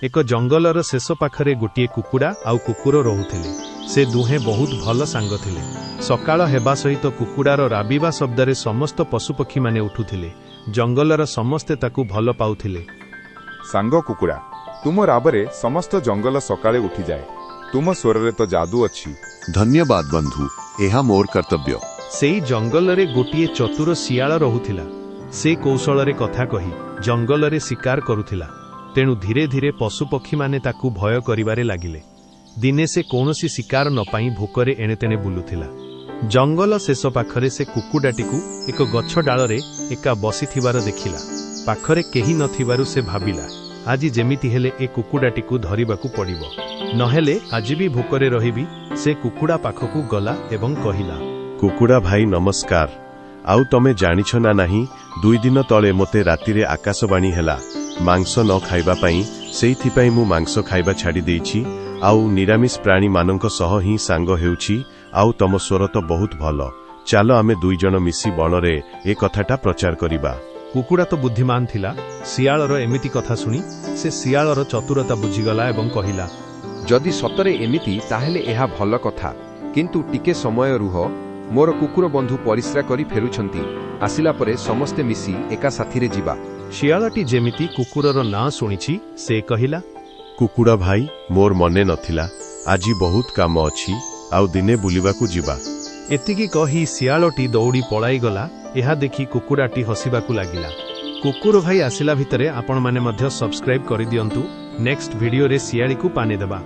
ଏକ ଜଙ୍ଗଲର ଶେଷ ପାଖରେ ଗୋଟିଏ କୁକୁଡ଼ା ଆଉ କୁକୁର ରହୁଥିଲେ। ସେ ଦୁହେଁ ବହୁତ ଭଲ ସାଙ୍ଗ ଥିଲେ। ସକାଳ ହେବା ସହିତ କୁକୁଡ଼ାର ରାବିବା ଶବ୍ଦରେ ସମସ୍ତ ପଶୁପକ୍ଷୀମାନେ ଉଠୁଥିଲେ। ଜଙ୍ଗଲର ସମସ୍ତେ ତାକୁ ଭଲ ପାଉଥିଲେ। ସାଙ୍ଗ କୁକୁଡ଼ା, ତୁମ ରାବରେ ସମସ୍ତ ଜଙ୍ଗଲ ସକାଳେ ଉଠିଯାଏ। ତୁମ ସ୍ୱରରେ ତ ଯାଦୁ ଅଛି। ଧନ୍ୟବାଦ ବନ୍ଧୁ, ଏହା ମୋର କର୍ତ୍ତବ୍ୟ। ସେଇ ଜଙ୍ଗଲରେ ଗୋଟିଏ ଚତୁର ଶିଆଳ ରହୁଥିଲା। ସେ କୌଶଳରେ କଥା କହି ଜଙ୍ଗଲରେ ଶିକାର କରୁଥିଲା। ତେଣୁ ଧୀରେ ଧୀରେ ପଶୁପକ୍ଷୀମାନେ ତାକୁ ଭୟ କରିବାରେ ଲାଗିଲେ। ଦିନେ ସେ କୌଣସି ଶିକାର ନପାଇ ଭୋକରେ ଏଣେତେଣେ ବୁଲୁଥିଲା। ଜଙ୍ଗଲ ଶେଷ ପାଖରେ ସେ କୁକୁଡ଼ାଟିକୁ ଏକ ଗଛ ଡାଳରେ ଏକା ବସିଥିବାର ଦେଖିଲା। ପାଖରେ କେହି ନଥିବାରୁ ସେ ଭାବିଲା, ଆଜି ଯେମିତି ହେଲେ ଏ କୁକୁଡ଼ାଟିକୁ ଧରିବାକୁ ପଡ଼ିବ। ନହେଲେ ଆଜି ବି ଭୋକରେ ରହିବି। ସେ କୁକୁଡ଼ା ପାଖକୁ ଗଲା ଏବଂ କହିଲା, କୁକୁଡ଼ା ଭାଇ, ନମସ୍କାର। ଆଉ ତମେ ଜାଣିଛ ନା ନାହିଁ, 2 ଦିନ ତଳେ ମୋତେ ରାତିରେ ଆକାଶବାଣୀ ହେଲା ମାଂସ ନ ଖାଇବା ପାଇଁ। ସେଇଥିପାଇଁ ମୁଁ ମାଂସ ଖାଇବା ଛାଡ଼ି ଦେଇଛି ଆଉ ନିରାମିଷ ପ୍ରାଣୀମାନଙ୍କ ସହ ହିଁ ସାଙ୍ଗ ହେଉଛି। ଆଉ ତମ ସ୍ୱର ତ ବହୁତ ଭଲ। ଚାଲ, ଆମେ 2 ଜଣ ମିଶି ବଣରେ ଏ କଥାଟା ପ୍ରଚାର କରିବା। କୁକୁଡ଼ା ତ ବୁଦ୍ଧିମାନ ଥିଲା। ଶିଆଳର ଏମିତି କଥା ଶୁଣି ସେ ଶିଆଳର ଚତୁରତା ବୁଝିଗଲା ଏବଂ କହିଲା, ଯଦି ସତରେ ଏମିତି, ତାହେଲେ ଏହା ଭଲ କଥା। କିନ୍ତୁ ଟିକେ ସମୟ ରୁହ, ମୋର କୁକୁର ବନ୍ଧୁ ପରିସ୍ରା କରି ଫେରୁଛନ୍ତି। ଆସିଲା ପରେ ସମସ୍ତେ ମିଶି ଏକା ସାଥିରେ ଯିବା। ଶିଆଳଟି ଯେମିତି କୁକୁରର ନାଁ ଶୁଣିଛି, ସେ କହିଲା, କୁକୁଡ଼ା ଭାଇ, ମୋର ମନେ ନଥିଲା। ଆଜି ବହୁତ କାମ ଅଛି, ଆଉ ଦିନେ ବୁଲିବାକୁ ଯିବା। ଏତିକି କହି ଶିଆଳଟି ଦୌଡ଼ି ପଳାଇଗଲା। ଏହା ଦେଖି କୁକୁଡ଼ାଟି ହସିବାକୁ ଲାଗିଲା। କୁକୁର ଭାଇ ଆସିଲା ଭିତରେ ଆପଣମାନେ ମଧ୍ୟ ସବସ୍କ୍ରାଇବ୍ କରିଦିଅନ୍ତୁ। ନେକ୍ସଟ ଭିଡ଼ିଓରେ ଶିଆଳିକୁ ପାନେ ଦେବା।